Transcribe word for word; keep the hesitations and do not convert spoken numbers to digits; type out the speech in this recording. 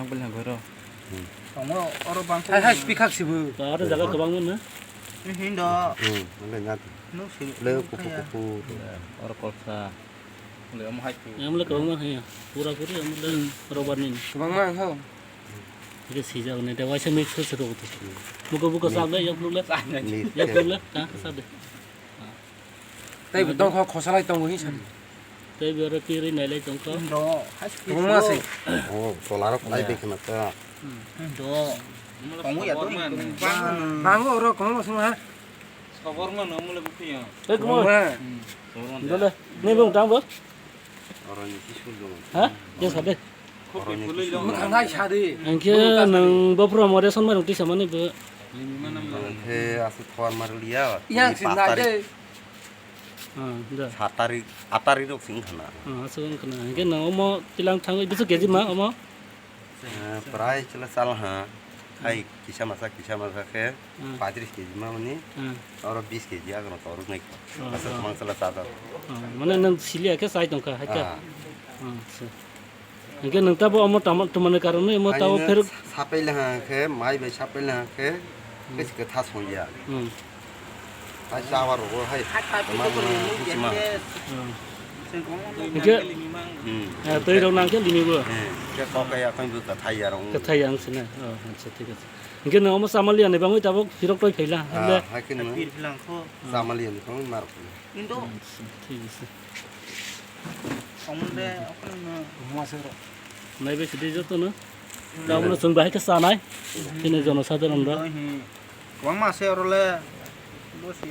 Ang bwlai hangkhe oro. Hmm. Tongo oro bangkha. Hai, hai, speaker sibu. Oro jaga kwbangma no? Hindo. Hmm, wngkha na. Nuk si. Le kupu kupu. Oro kolsa. Le omo hai. Amle kwbangma hai. Pura puri amle rubber ni. Kwbangma ang hao. Ike sijak ne de waisa mix se se rok. Buko buko sak de yak lule. Yak lule. Ka sa de. Tei bo tongkho khosalai tongo hinsa. Tei bo oro kiri nailai tongkho. Tongma se. Oh, tola rok lai de khna ta. Do. Tongo ya to. Bango oro komo sung ha. Soborma no mule bukhiya. Tei komo. Dole. Ni bung tang bo. Oro ni kisul do. Ha? Ye sa de. Mwkhang nai sa di. Hingkhe nwng bo pura mo ration mairung tisa mani bo. Hingkhe aswk khowar mar liya. Yang si nai de. Ah, da. Sat tarik, at tarik rok sing khana. Ah, aswk wng khana. Hingkhe nwng omo tilang thangwi bwswk keji ma omo? Eh, prai chwla chal ha. Khai kisa masa, kisa masa khe Hmm. paitris keji ma mani. Hmm. Oro bis keji agro toruk nai. Hmm, Aswk hmm. mang chwla chajak. Hmm, mane nwng sili akhe chai tongkha, hai khe? Ah. Hmm, acha. Hingke nwng tabo omo tamo, tumani karon no omo tabo Haino pheruk. Sapai le hang khe, mai bai sapai le hang khe, Hmm. khe se kwtha songya. Hmm. Hai chawa rogo hai. Toma toma husi ma. Hmm. Hingke, Hmm. eh, twi rok nang khe limi bo. Eh, khe kok kaya khe bo kwthai ya rong. Kwthai yang sina. Oh, acha, thik ache. Hingke nwng omo chamaliya ni bangwi tabuk phirok toi phaila. Ah, Hingke hai khe nwng Pir philang kho. chamaliya ni bangwi mar. Indo. Acha, thik ache. Omonde, okhonno. Naibe sidi joto no. Tabuk no chwng bahai khe chanai. Chini jono sadharon rok. Kwbangma se oro le. Bosi.